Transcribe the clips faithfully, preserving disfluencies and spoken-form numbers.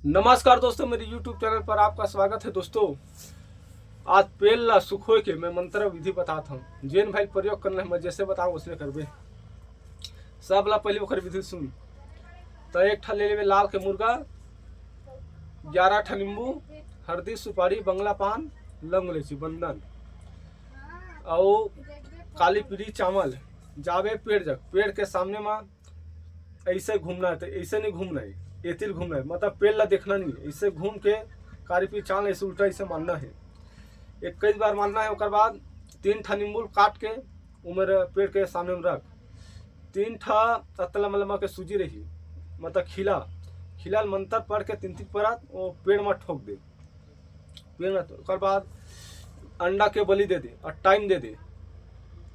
नमस्कार दोस्तों, मेरे YouTube चैनल पर आपका स्वागत है। दोस्तों, आज पेड़ ला सुखोए के मैं मंत्र विधि बतात हूँ। जेन भाई प्रयोग करना है, मैं जैसे बताऊँ उसने करबे। सब ला पहले ओकर विधि सुन। तो एक ठा ले लेबे लाल के मुर्गा, ग्यारह ठा नींबू, हरदी, सुपारी, बंगला पान, लौंग, इलायची, बंदन, अउ काली पीली चावल। जाबे पेड़ जग, पेड़ के सामने मा ऐसे घूमना है, तो ऐसे नहीं घूमना है, एतिल घूमना है, मतलब पेड़ ला देखना नहीं है। ऐसे घूम के काली पीली चावल ऐसे उल्टा ऐसे मारना है, इक्कीस बार मारना है। ओकर बाद तीन ठा नींबू काट के उमर पेड़ के सामने में रख। तीन ठा अत्ता लम्बा लम्बा के सूजी रही, मतलब खिला, खिला ल मंत्र पढ़ के तीन तीन परत वो पेड़ में ठोक दे। पेड़ में, ओकर बाद अंडा के बलि दे दे अउ टाइम दे दे,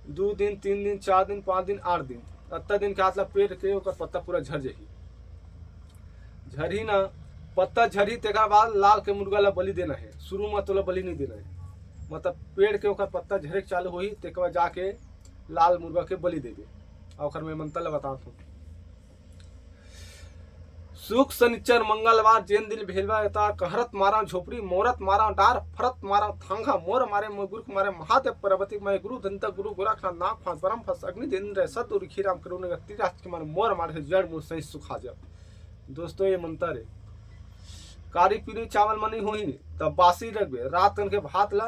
दू दिन, तीन दिन, चार दिन, पाँच दिन, आठ दिन, अत्ता दिन के हाथ ला पेड़ के ओकर पत्ता पूरा झर जाही। झरही ना, पत्ता झरही, तेकर बाद लाल के मुर्गा ला बलि देना है। शुरू में तोला बलि नहीं देना है, मतलब पेड़ के ओकर पत्ता झरे के चालू होही, तेकर बाद जाके लाल मुर्गा के बलि देबे। अउ ओकर मैं मंत्र ला बतात हूँ। शुक, सनिच्चर, मंगलवार, जेन दिन भेलवा एता, कहरत मारा झोपड़ी, मोरत मारा डार, फरत मारा थांगा, मोर मारे मोर गुरु के मारे महादेव पार्वती के मारे गुरु दंता गुरु गोरखनाथ नाग फांस बरम फस अग्नि दिन रे सत उर्खी राम करुण गति राज के मारे मोर मारे जड़ मूल सही सुखा जा। दोस्तों, ये मंत्र है। काली पीली चावल मनी होही, तब बासी रखबे। रात कन के भात ला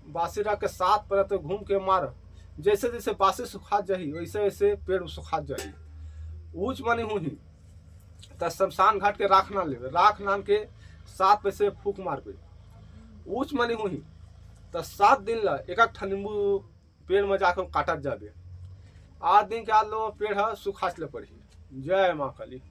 बासी रख के सात परत घूम के मार। जैसे जैसे बासी सुखात जाही, वैसे वैसे पेड़ सुखात जाही। ऊंच मनी होही, त शमशान घाट के राख नान लेबे। राख नान के सात पे से फूक मारबे। ऊंच मनी होही, त सात दिन ला एक एक ठन नींबू पेड़ में जाके काटत जाबे। आठ दिन के बाद लो पेड़ ह सुखाच ले पड़ही। जय माँ काली।